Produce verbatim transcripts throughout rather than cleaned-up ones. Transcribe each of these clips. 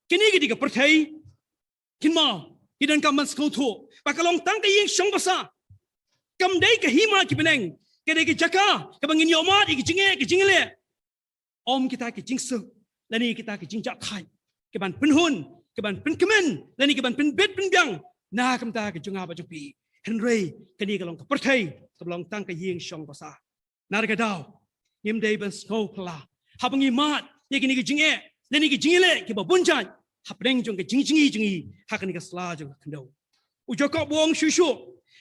Kane ka dei ka pyrthei, kynmaw, ngi donkam ban sngewthuh ba ka long tang ka ïing shong basa. Kam dei ka hima ki bneng, ka dei ka jaka kaba ngin ïoh mad ïa ki jingeh, ki jingeh. Ym kita ki jingsuk lane kita ki jingjahthait kiban pynhun, kiban pynkmen lane kiban pynbit pynbiang na ka bynta ka jong nga bad jong phi. Hynrei kane ka long ka pyrthei kaba long tang ka ïing shong basa. Na kata ka daw, ngim dei ban sngew phylla haba ngi mad ïa kine ki jingeh lane ki jingeh kiba bun jait hapdeng jong ka jingjngi jong ngi ha kane ka sla jong ka khyndew. U Jakob u ong shuh shuh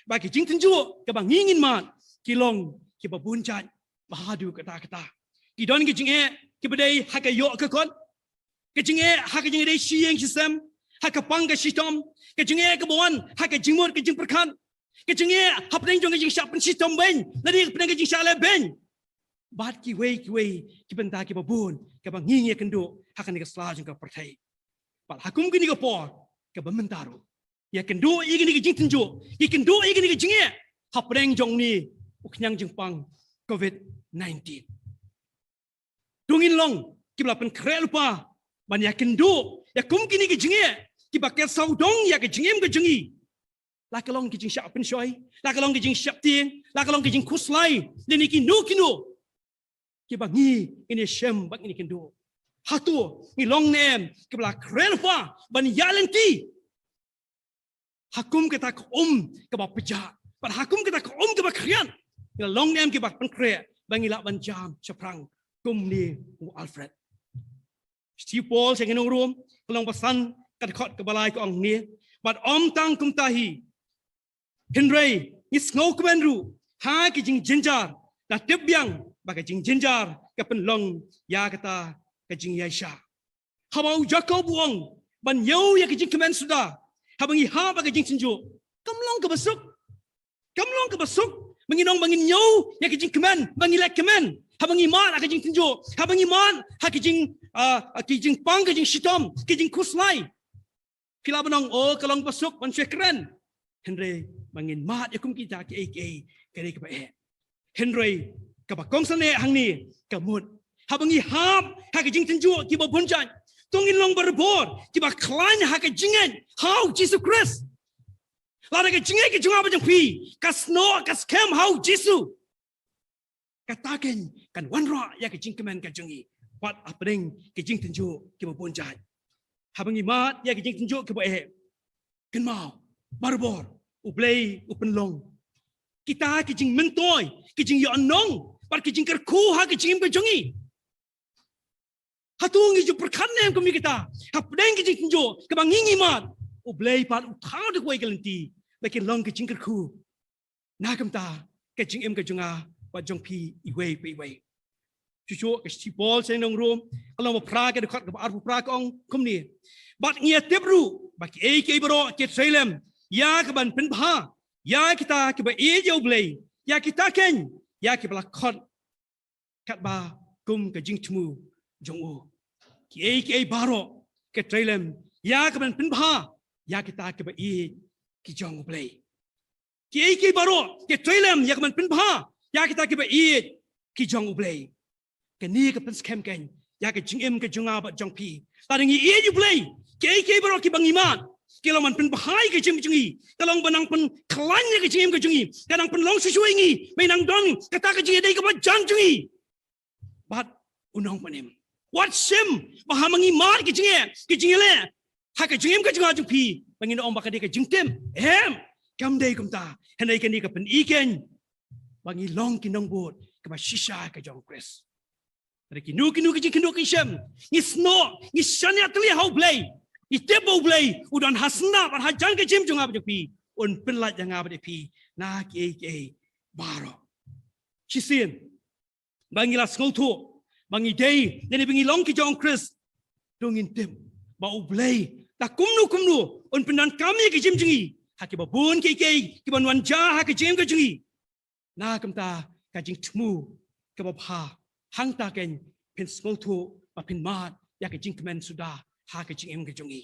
ba ki jingtynjuh kiba ngi ngin mad ki long kiba bun jait, ba haduh katta katta ki don ki jingeh kiba dei ha ka ïoh ka kot, ka jingeh ha ka jingdei shi ïing shi sem, ha ka pang ka shitom, ka jingeh kaba wan ha ka jingmut ka jingpyrkhat, ka jingeh hapdeng jong ka jingshah pynshitom beiñ lane hapdeng ka jingshah leh beiñ, bad kiwei kiwei ki bynta kiba bun kiba ngi ngi ïakynduh ha kane ka sla jong ka pyrthei. Bad ha kum kine ki por kiba mynta ruh, ïakynduh ïa kine ki jingtynjuh, ïakynduh ïa kine ki jingeh hapdeng jong une u khñiang jingpang covid nineteen. To ngin long kiba la pynkhreh lypa ban ïakynduh ïa kum kine ki jingeh kiba ker sawdong ïa ka jingim ka jong ngi. La ka long ki jingshah pynshoi, la ka long ki jingshah tieng, la ka long ki jingkhuslai, lane kino kino kiba ngi ngin ïashem bad ngin ïakynduh. Hato ngi long ne em kiba la khreh lypa ban ïaid lynti ha kum kata ka um kaba pjah, bad ha kum kata ka um kaba khriat? Ngi la long ne em kiba pynkhreh ba ngi lah ban jam shaphrang kumne u Alfred? Shithi u Paul sha ki nong Rom, ka lynnong ba san, ka dkhot kaba lai ka ong kumne: Bad ym tang kumta hi, hynrei ngi sngewkmen ruh ha ki jingjynjar, da tip biang ba ka jingjynjar ka pynlong ïa kata ka jingïaishah. Haba u Jakob u ong ban ñiew ïa ka jingkmen suda haba ngi hap ha ka jingtynjuh, kam long kaba suk. Kam long kaba suk ba ngin ong ba ngin ñiew ïa ka jingkmen, ba ngi leh kmen haba ngi mad ha ka jingtynjuh, haba ngi mad ha ki jing, ah, ki jingpang, ki jingshitom, ki jingkhuslai. Phi lah ban ong, o, ka long ba suk ban shu kren. Hynrei ba ngin mad ïa kum kita kiei kiei ka dei kaba eh. Hynrei kaba kongsan eh hangne ka mut, haba ngi hap ha ki jingtynjuh kiba bun jait, to ngin long barabor kiba khlaiñ ha ka jingngeit ha u Jisu Khrist. Lada ka jingngeit ka jong nga bad jong phi ka snoh, ka skhem ha u Jisu, kata keiñ kan wanrah ïa ka jingkmen ka jong ngi bad hapdeng ki jingtynjuh kiba bun jait. Haba ngi mad ïa ki jingtynjuh kiba eh, kynmaw, barabor U Blei u pynlong kita ki jingmyntoi, ki jingïohnong bad ki jingkyrkhu ha ka jingim ka jong ngi. Hato ngi ju pyrkhat ne em kum ïa kita? Hapdeng ki jingtynjuh kiba ngi ngi mad, U Blei pat u thaw da kawei ka lynti ba kin long ki jingkyrkhu na ka bynta ka jingim ka jong nga bad jong phi iwei pa iwei. Shuh shuh ka shithi u Paul sha ki nong Rom, ka lynnong ba phra, ka dkhot kaba arphew phra, ka ong kumne: Bad ngi ïatip ruh ba kiei kiei baroh ki trei lem ïa kaban pynbha ïa kita kiba ïeit ïa U Blei, ïa kita keiñ ïa kiba la khot katba kum ka jingthmu jong u. Kiei kiei baroh ki trei lem ïa kaban pynbha ïa kita kiba ïeit ki jong U Blei. Kiei kiei baroh ki trei lem ïa kaban pynbha ïa kita kiba ïeit ki jong U Blei. Kane ka pynskhem keiñ ïa ka jingim ka jong nga bad jong phi. Lada ngi ïeit ïa U Blei, kiei kiei baroh kiba ngi mad ki long ban pynbha ïa ka jingim jong ngi, ka long ban nang pynkhlaiñ ïa ka jingim ka jong ngi, ka nang pynlong shuh shuh ïa ngi ba nang don kata ka jingïadei kaba jan jong ngi bad U Nongpynim. Wat shim ba haba ngi mad ki jingeh, ki jingeh ha ka jingim ka jong nga jong phi, ba ngin ong ba ka dei ka jingtim. Em, kam dei kumta. Hynrei kane ka pyni keiñ ba ngi long ki nongbud kiba shisha ka jong U Khrist. Hynrei kino kino ki jingkynduh ki shem, ngi snoh, ngi shaniah tylli ha U Blei, ngi tip ba U Blei u don ha sla bad hajan ka jingim jong nga bad jong phi, un pynlait ïa nga bad ïa phi na kiei kiei baroh. Shisien ba ngi la sngewthuh ba ngi dei ne ba ngi long ki jong U Khrist, to ngin tip ba U Blei da kumno kumno un pyndonkam ïa ka jingim jong ngi ha kiba bun kiei kiei kiban wan jia ha ka jingim ka jong ngi. Na ka bynta ka jingthmu kaba bha, hangta keiñ phin sngewthuh ba phin mad ïa ka jingkmen suda ha ka jingim ka jong ngi.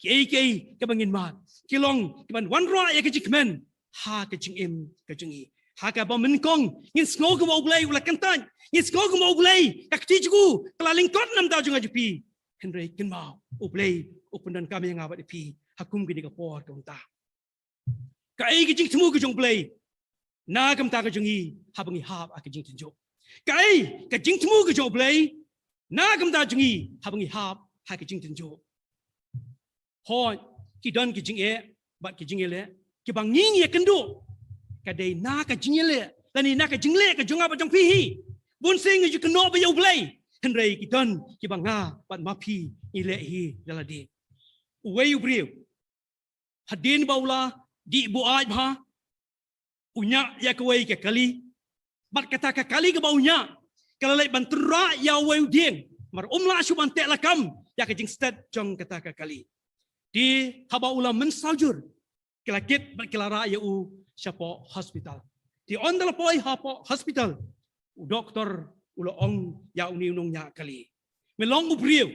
Kiei kiei kiba ngin mad ki long kiban wanrah ïa ka jingkmen ha ka jingim ka jong ngi. Ha kaba nyngkong ngin sngew kumba U Blei u la kyntait, ngin sngew kumba U Blei ka kti jong u ka la lyngkot na ka bynta jong nga jong phi. Hynrei kynmaw, U Blei u pyndonkam ïa nga bad ïa phi ha kum kine ki por kumta. Kaei ka jingthmu ka jong U Blei na ka bynta ka jong ngi haba ngi hap ha ka jingtynjuh? Kaei ka jingthmu ka jong U Blei na ka bynta jong ngi haba ngi hap ha ka jingtynjuh? Hooid, ki don ki jingeh bad ki jingïaleh kiba ngi ngi ïakynduh. Ka dei na ka jingïaleh lane na ka jingleh ka jong nga bad jong phi hi. Bun sien ngi ju kynnoh beit ïa U Blei, hynrei ki don kiba nga bad ma phi ngi leh hi ïa lade. Uwei u briew, hadien ba u la dih buaid bha, u ñiah ïa kawei ka kali. Bad kata ka kali kaba u ñiah ka la leit ban tynrah ïa uwei u dieng. Namar um lah shuh ban teh lakam ïa ka jingstet jong kata ka kali. Te haba u la mynsaw jur, ki la kit bad ki la rah ïa u shapoh hospital. Te ynda la poi hapoh hospital, u doktor u la ong ïa une u nongñiah kali, me long u briew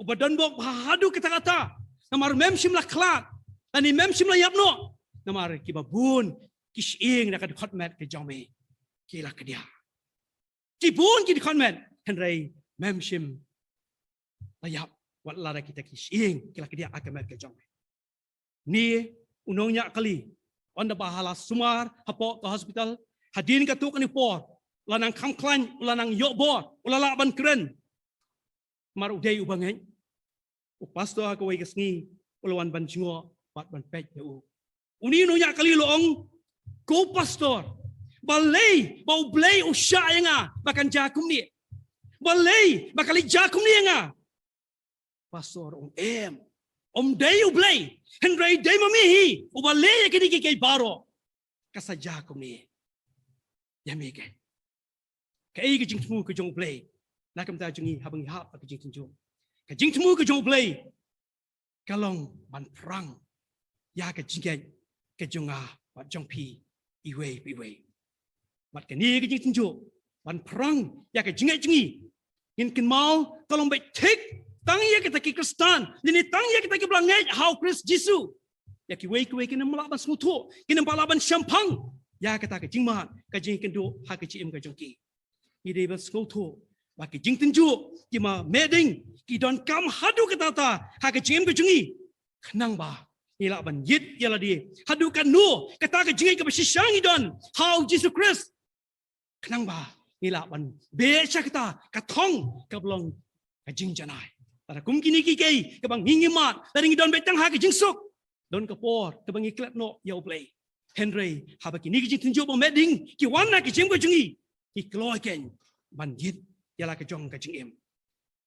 uba donbok bha haduh katta katta, namar mem shym la khlad lane mem shym la ïap noh. Namar kiba bun ki shyieng na ka dkhot met ka jong me ki la kdiah. Ki bun ki dkhot met, hynrei mem shym la ïap, wat la da kita ki shyieng ki la kdiah ha ka met ka jong me. Une u nongñiah kali, ynda ba ha la sumar hapoh ka hospital, hadien katto katne por, u la nang kham khlaiñ, u la nang ïoh bor, u la lah ban kren. Namar u dei uba ngeit, u pastor ha kawei ka sngi u la wan ban jngoh bad ban peit ïa u. Une u nongñiah kali u la ong, ko pastor, balei ba U Blei u shah ïa nga ba kan jia kumne? Balei ba ka leit jia kumne ïa nga? Pastor u ong, em, ym dei U Blei, hynrei dei ma me hi uba leh ïa kine kiei kiei baroh. Ka sa jia kumne ïa me kein. Kaei ka jingthmu ka jong U Blei na ka bynta jong ngi haba ngi hap ha ka jingtynjuh? Ka jingthmu ka jong U Blei ka long ban phrang ïa ka jingngeit ka jong nga bad jong phi iwei pa iwei. Bad kane ka jingtynjuh ban phrang ïa ka jingngeit jong ngi, ngin kynmaw, ka long beit thik tang ïa kita ki Khristan lane tang ïa kita kiba la ngeit ha U Khrist Jisu. Ïa kiwei kiwei kin ym lah ban sngewthuh, kin ym lah ban shemphang ïa kata ka jingmad, ka jingkynduh ha ka jingim ka jong ki. Ngi dei ban sngewthuh ba ki jingtynjuh kiba meh ding ki donkam haduh katta katta ha ka jingim ka jong ngi, khnang ba ngi lah ban ïit ïa lade haduh katno kata ka jingngeit kaba shisha ngi don ha U Jisu Khrist, khnang ba ngi lah ban beh sha kata ka thong kaba long ka jingjanai. Lada kum kine kiei kiei kaba ngi ngi mad, lada ngi don beit tang ha ka jingsuk, don ka por kaba ngi klet noh ïa U Blei. Hynrei haba kine ki jingtynjuh ba meh ding ki wan ha ka jingim ka jong ngi, ngi kloi kein ban ïit ïa la ka jong ka jingim.